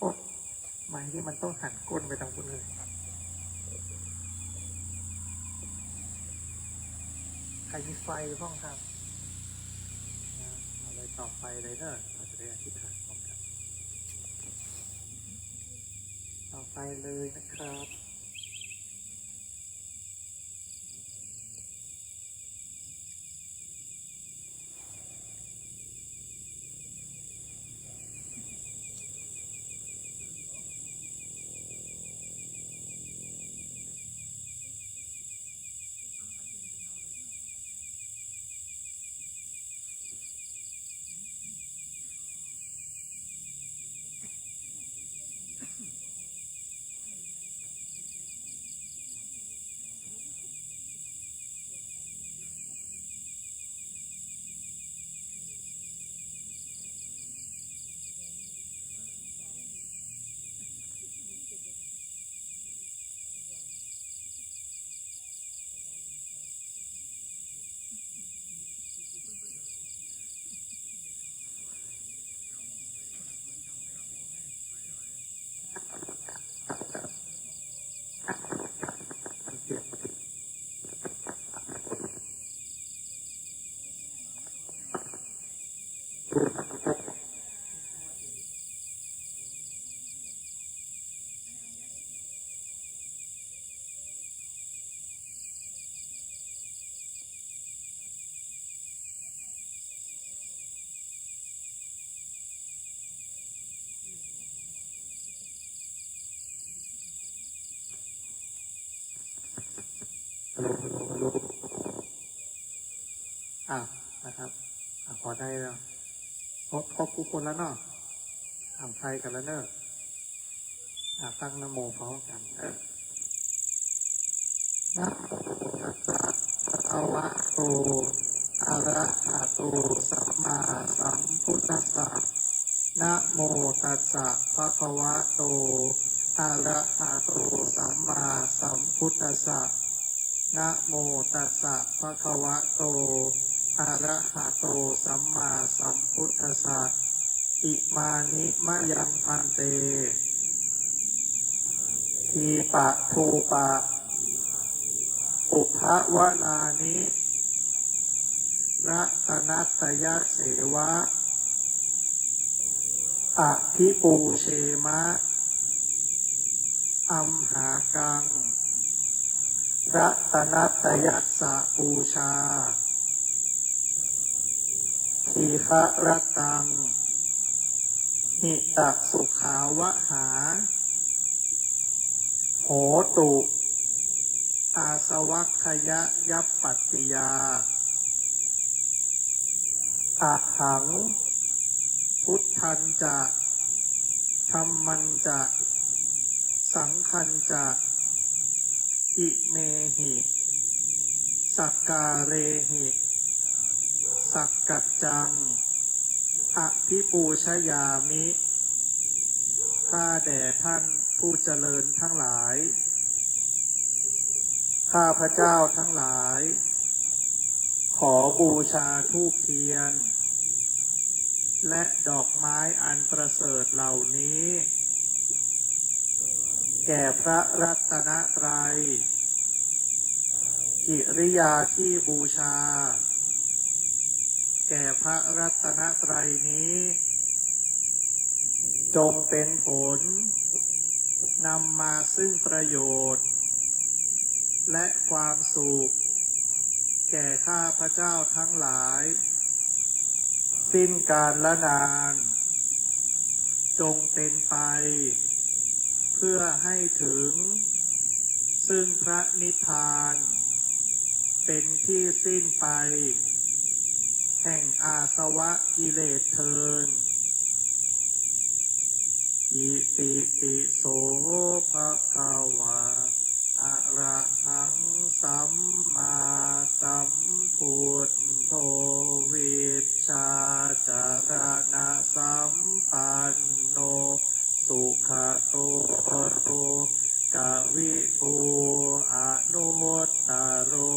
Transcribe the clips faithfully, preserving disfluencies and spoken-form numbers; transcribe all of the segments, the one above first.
โอ๊ะ ไม้ที่มันต้องหันก้นไปทางพุ้นเลย ใครมีไฟบ้างครับ นะ เอาเลย ต่อไปเลยเนอะ เราจะได้อธิษฐานพร้อมกัน ต่อไปเลยนะครับ อ่ะ นะครับ อ่ะ พอได้แล้ว ครบ ครบทุกคนแล้วเนาะ อ่ะ ใส่กันแล้วเนอะ อ่ะ ตั้งนะโมพร้อมกัน เออ Namo tassa bhagavato arahato sammāsambuddhassa. Namo tassa bhagavato arahato sammāsambuddhassa. Namo tassa bhagavato arahato sammāsambuddhassa. Imāni mayaṃ bhante dīpathūpa upavarāni ratanattayasevā abhipūjema. Amhākaṃ ratanattayassa pūjā dīgharattaṃ hitasukhāvahā hotu āsavakkhayayapattiyā. Ahaṃ buddhañca dhammañca saṅghañca imehi sakkārehi sakkaccaṃ abhipūjayāmi. ข้าแต่ท่านผู้เจริญทั้งหลาย ข้าพเจ้าทั้งหลาย ขอบูชาธูปเทียน และดอกไม้อันประเสริฐเหล่านี้ แก่พระรัตนตรัย กิริยาที่บูชา แก่พระรัตนตรัยนี้ จงเป็นผล นำมาซึ่งประโยชน์ และความสุข แก่ข้าพเจ้าทั้งหลาย สิ้นกาลนาน จงเป็นไป เพื่อให้ถึง ซึ่งพระนิพพาน เป็นที่สิ้นไป แห่งอาสวะกิเลสเทอญ Itipi so bhagavā arahaṃ sammāsambuddho vijjācaraṇasampanno sugato lokavidū anuttaro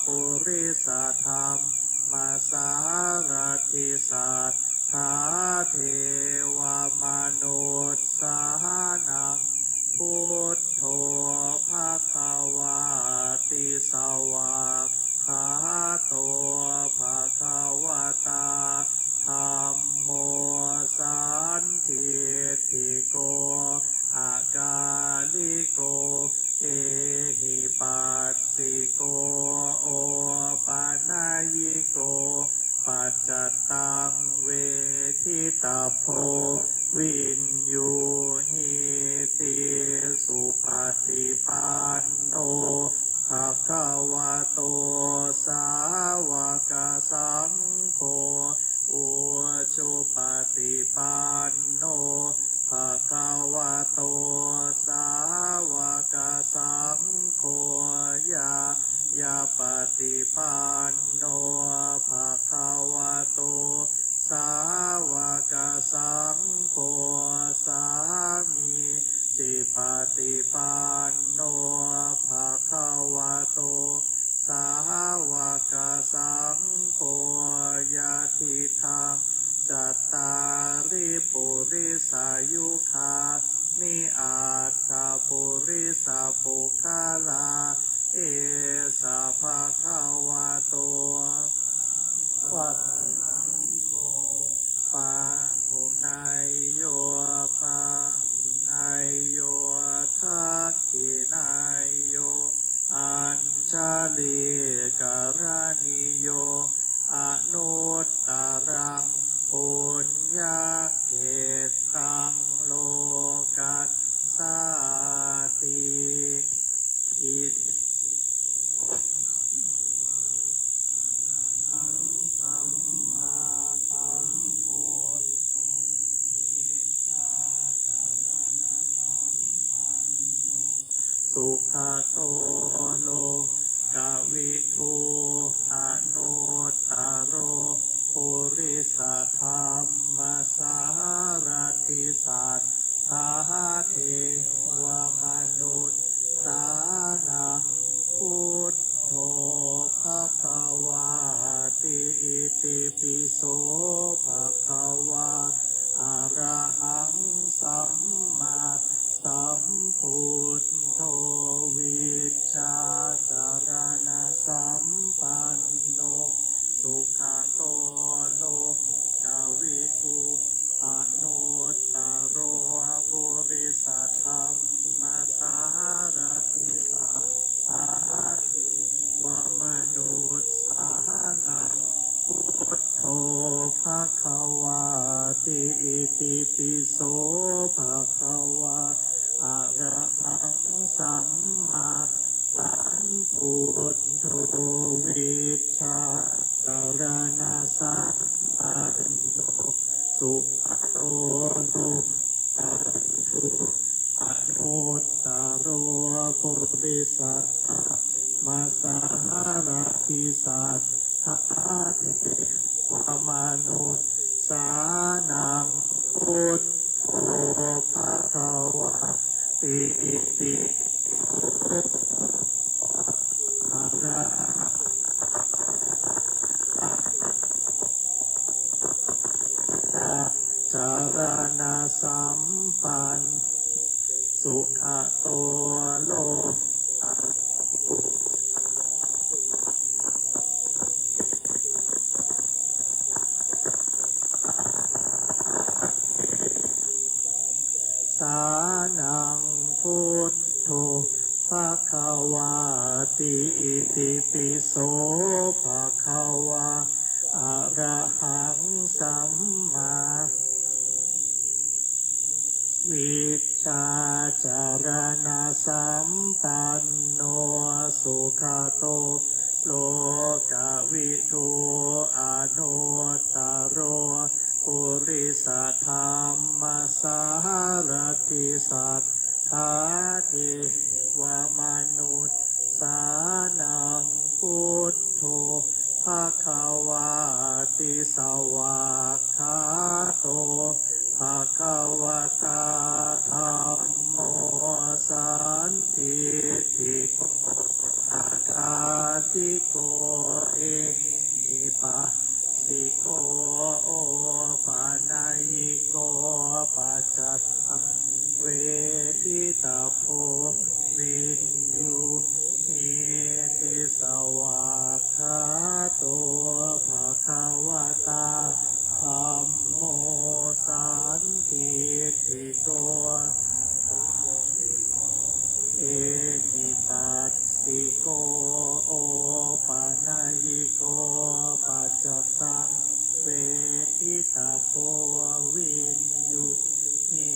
purisadammasārathi satthā devamanus- viññūhīti. Supaṭipanno bhagavato sāvakasaṅgho, ujupaṭipanno bhagavato sāvakasaṅgho, ñāyapaṭipanno bhagavato sāvakasaṅgho, sāmīcipaṭipanno bhagavato sāvakasaṅgho, yadidaṃ cattāri purisayugāni aṭṭha purisapuggalā, esa bhagavato sāvakasaṅgho, pāhuneyyo pāhuneyyo dakkhiṇeyyo añjalikaraṇīyo anuttaraṃ puññakkhettaṃ lokassāti. Itipi so bhagavā arahaṃ sammāsambuddho vijjācaraṇasampanno sugato lokavidū anuttaro purisadammasārathi satthā devamanussānaṃ buddho bhagavāti. Itipi so bhagavā arahaṃ sammāsambuddho vijjācaraṇasampanno sugato lokavidū anuttaro purisadammasārathi satthā devamanussānaṃ buddho bhagavāti. Itipi so bhagavā arahaṃ sammāsambuddho vijjācaraṇasampanno sugato lokavidū anuttaro purisadammasārathi satthā devamanussānaṃ buddho bhagavāti. Itipi so bhagavā arahaṃ sammāsambuddho vijjācaraṇasampanno sugato lokavidū sānaṃ buddho bhagavāti. Itipi so bhagavā arahaṃ sammā vijjācaraṇasampanno sugato lokavidū anuttaro purisadammasārathi satthā devamanussānaṃ buddho bhagavāti. Svākkhāto bhagavatā dhammo sandiṭṭhiko akāliko ehipassiko opanayiko paccattaṃ veditabbo viññūhīti. Svākkhāto bhagavatā dhammo sandiṭṭhiko ehipassiko opanayiko paccattaṃ veditabbo viññūhī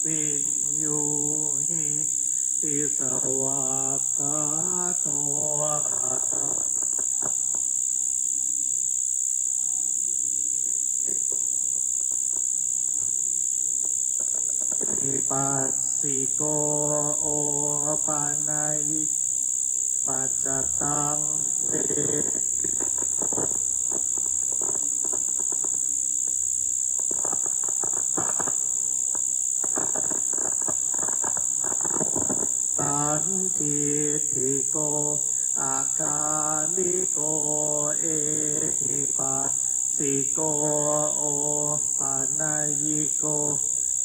viññūhīti. Svākkhāto ehipassiko opanayiko paccattaṃ vedi sandiṭṭhiko akāliko ehipassiko opanayiko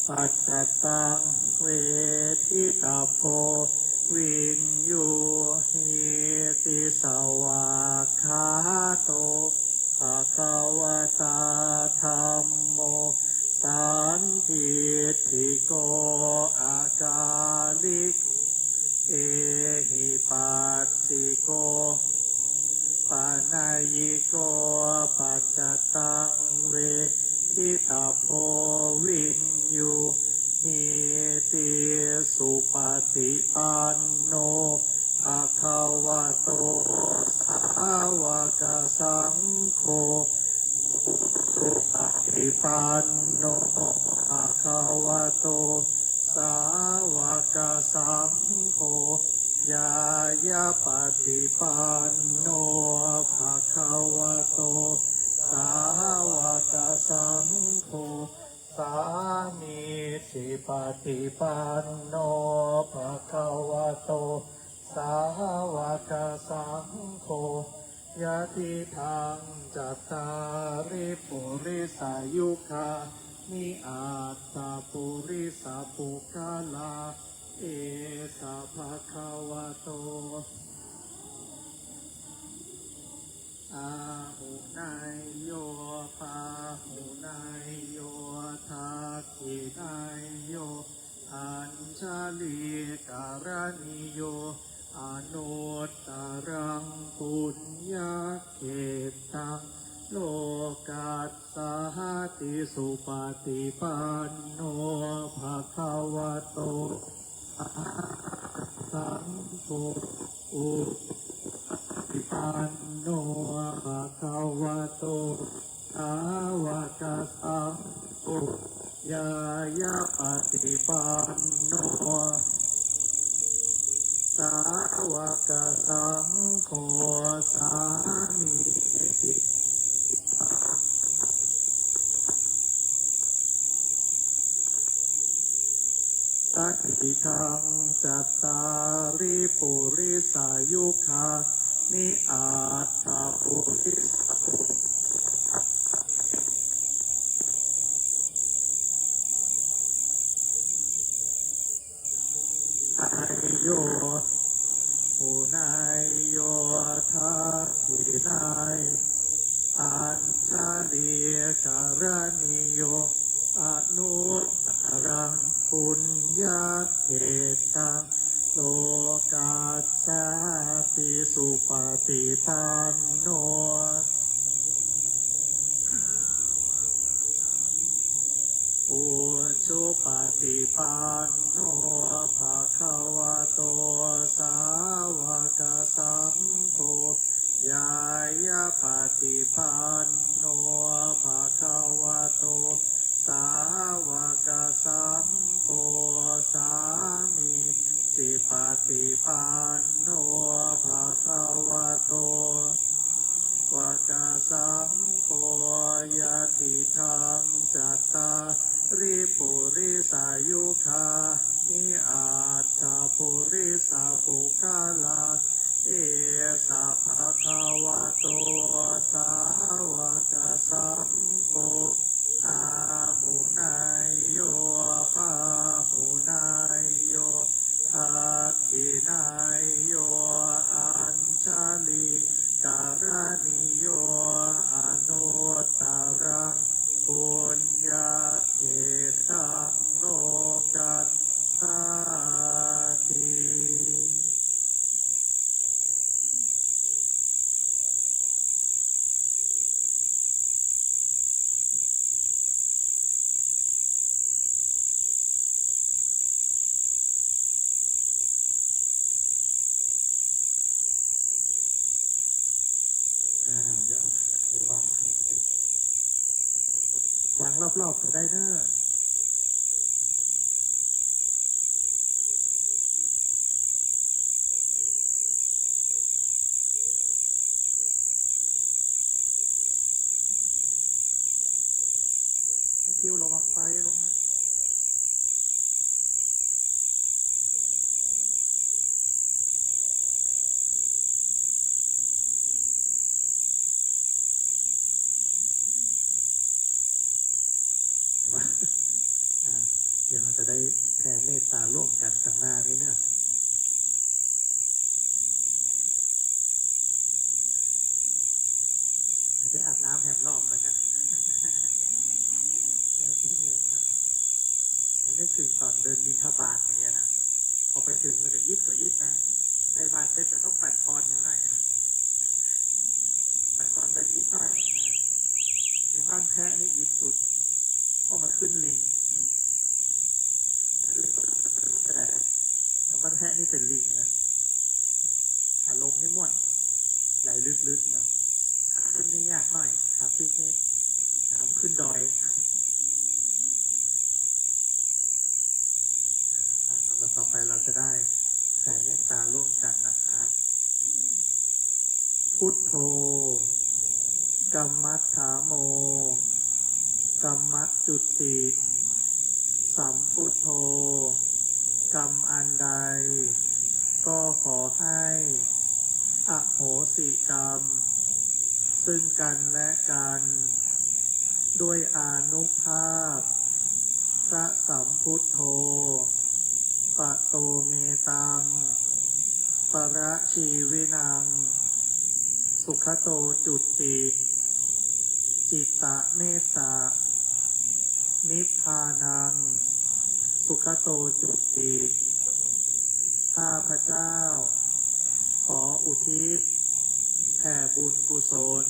paccattaṃ veditabbo viññūhīti. Svākkhāto bhagavatā dhammo sandiṭṭhiko akāliko ehipassiko opanayiko paccattaṃ veditabbo viññūhīti. Supaṭipanno bhagavato sāvakasaṅgho, ujupaṭipanno bhagavato sāvakasaṅgho, ñāyapaṭipanno bhagavato sāvakasaṅgho, sāmīcipaṭipanno bhagavato sāvakasaṅgho, yadidaṃ cattāri purisayugāni aṭṭha purisapuggalā, esa bhagavato āhuneyyo pāhuneyyo dakkhiṇeyyo añjalikaraṇīyo anuttaraṃ puññakkhettaṃ lokassāti. Supaṭipanno bhagavato sāvakasaṅgho, ujupaṭipanno bhagavato sāvakasaṅgho, ñāyapaṭipanno sāvakasaṅgho, sāmīci yadidaṃ cattāri purisayugāni aṭṭha purisapuggalā, āhuneyyo pāhuneyyo dakkhiṇeyyo añjalikaraṇīyo anuttaraṃ puññakkhettaṃ lokassāti. Supaṭipanno ujupaṭipanno bhagavato sāvakasaṅgho, ñāyapaṭipanno bhagavato sāvakasaṅgho, sāmīcipaṭipanno bhagavato sāvakasaṅgho, yadidaṃ cattāri purisayugāni aṭṭha purisapuggalā, esa bhagavato sāvakasaṅgho, ตอนเดินบิณฑบาตอย่างเงี้ยนะ พอไปถึงก็จะอิดก็อิดนะ ใส่บาตรเสร็จแต่ต้องปั่นปอนอยู่หน่อย ปั่นปอนไปอิดหน่อย ในบ้านแพะนี่อิดสุด เพราะมันขึ้นลิง แต่บ้านแพะนี่เป็นลิงนะ ขาลงนี่ม่วน ไหลลึกๆนะ ขาขึ้นนี่ยากหน่อย ขาปีกนี่น้ำขึ้นดอย อ่า ลำดับต่อไปเราจะได้แผ่เมตตาร่วมกันนะครับ Buddho kammadhammo kammajutti sambuddho กรรมอันใด ก็ขอให้อโหสิกรรม ซึ่งกันและกัน ด้วยอานุภาพพระสัมพุทโธ ปะโตเมตัง ปะระชีวินัง สุขโตจุติ จิตตะเมตตา นิพพานัง สุขโตจุติ ข้าพเจ้า ขออุทิศ แผ่บุญกุศล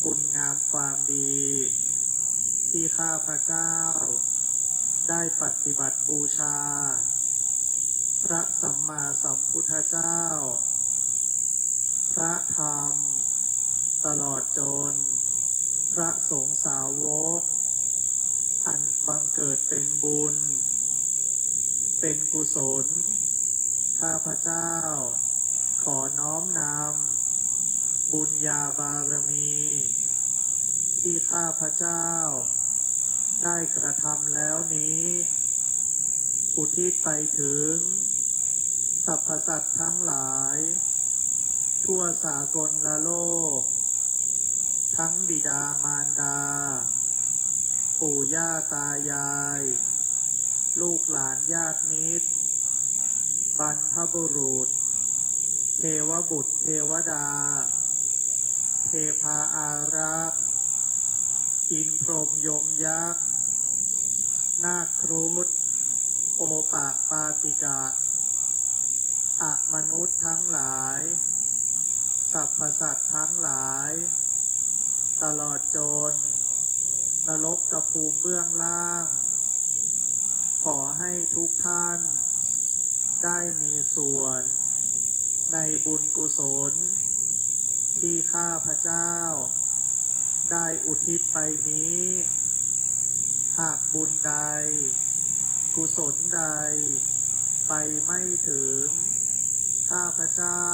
คุณงามความดี ที่ข้าพเจ้า ได้ปฏิบัติบูชา พระสัมมาสัมพุทธเจ้า พระธรรม ตลอดจน พระสงฆ์สาวก อันบังเกิดเป็นบุญ เป็นกุศล ข้าพเจ้า ขอน้อมนำ บุญญาบารมี ที่ข้าพเจ้า ได้กระทำแล้วนี้ อุทิศไปถึง สรรพสัตว์ทั้งหลาย ทั่วสากลโลก ทั้งบิดามารดา ปู่ย่าตายาย ลูกหลานญาติมิตร บรรพบุรุษ เทวบุตรเทวดา เทพาอารักษ์ อินพรหมยมยักษ์ นาคครุฑ โอปปาติกะ อมนุษย์ทั้งหลาย สรรพสัตว์ทั้งหลาย ตลอดจน นรกกภูมิเบื้องล่าง ขอให้ทุกท่าน ได้มีส่วน ในบุญกุศล ที่ข้าพเจ้า ได้อุทิศไปนี้ หากบุญใด กุศลใด ไปไม่ถึง ข้าพเจ้า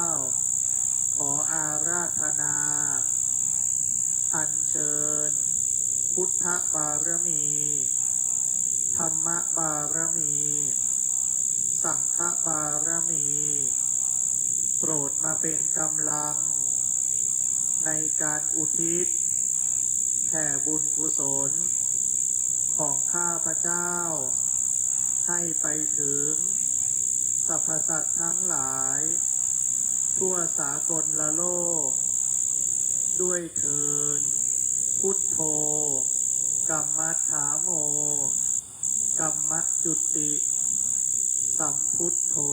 ขออาราธนา อัญเชิญ พุทธบารมี ธรรมบารมี สังฆบารมี โปรดมาเป็นกำลัง ในการอุทิศ แผ่บุญกุศล ของข้าพเจ้า ให้ไปถึง สรรพสัตว์ทั้งหลาย ทั่วสากลละโลก ด้วยเทอญ Buddho kammadhammo kammajutti sambuddho.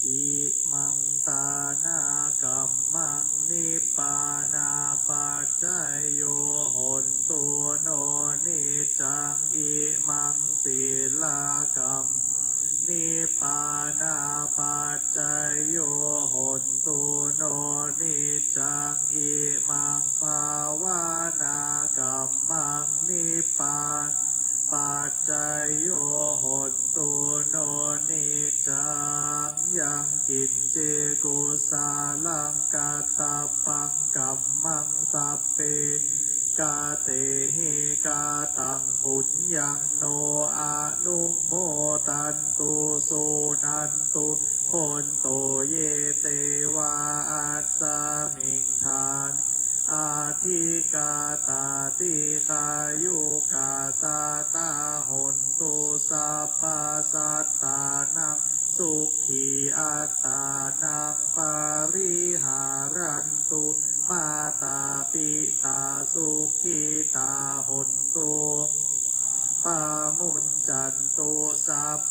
Imaṃ dānakammaṃ nibbānapaccayo hontu no niccaṃ. Imaṃ sīlakammaṃ nibbānapaccayo hontu no niccaṃ. Imaṃ bhāvanākammaṃ nibbānapaccayo hontu no niccaṃ. Yaṅkiñci kusalaṃ kattabbaṃ kammaṃ sabbe kātehi kataṃ puññaṃ no anumoda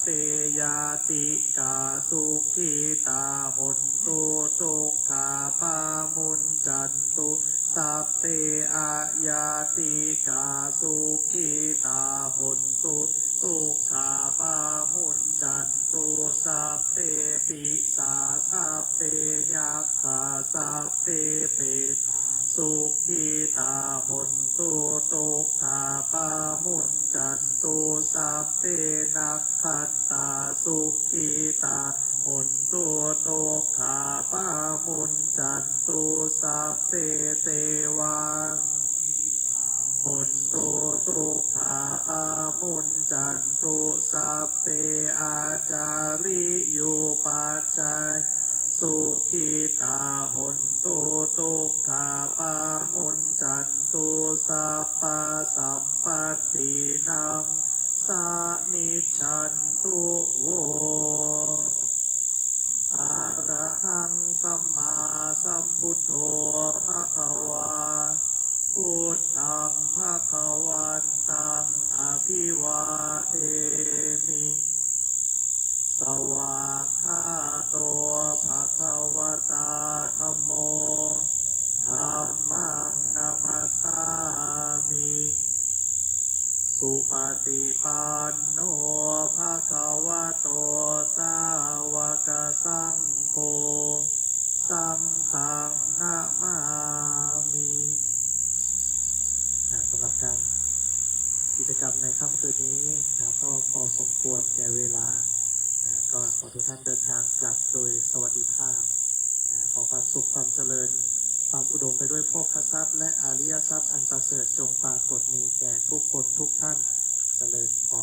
sabbe ñātikā sukhitā hontu, dukkhā pamuñcantu. Sabbe aññātikā sukhitā hontu, dukkhā pamuñcantu. Sabbe pisā sabbe yakkhā sabbe petā sukhitā hontu, dukkhā pamuñcantu. Sabbe nakkhattā sukhitā hontu, dukkhā pamuñcantu. Sabbe devā hontu, dukkhā pamuñcantu. Sabbe ācariyupajjhāyā sukhitā hontu, dukkhā pamuñcantu. Sabbasampattī nāsaniccantu vo. Arahaṃ sammāsambuddho bhagavā. Buddhaṃ bhagavantaṃ abhivādemi. Svākkhāto bhagavatā dhammo. Dhammaṃ namassāmi. Supaṭipanno bhagavato sāvakasaṅgho. Saṅghaṃ namāmi. อ่า สำหรับการกิจกรรมในค่ำคืนนี้นะ ก็พอสมควรแก่เวลานะ ก็ขอทุกท่านเดินทางกลับโดยสวัสดิภาพนะ ขอความสุขความเจริญ ความอุดมไปด้วยโภคทรัพย์และอริยทรัพย์อันประเสริฐจงปรากฏมีแก่ทุกคนทุกท่าน เจริญพร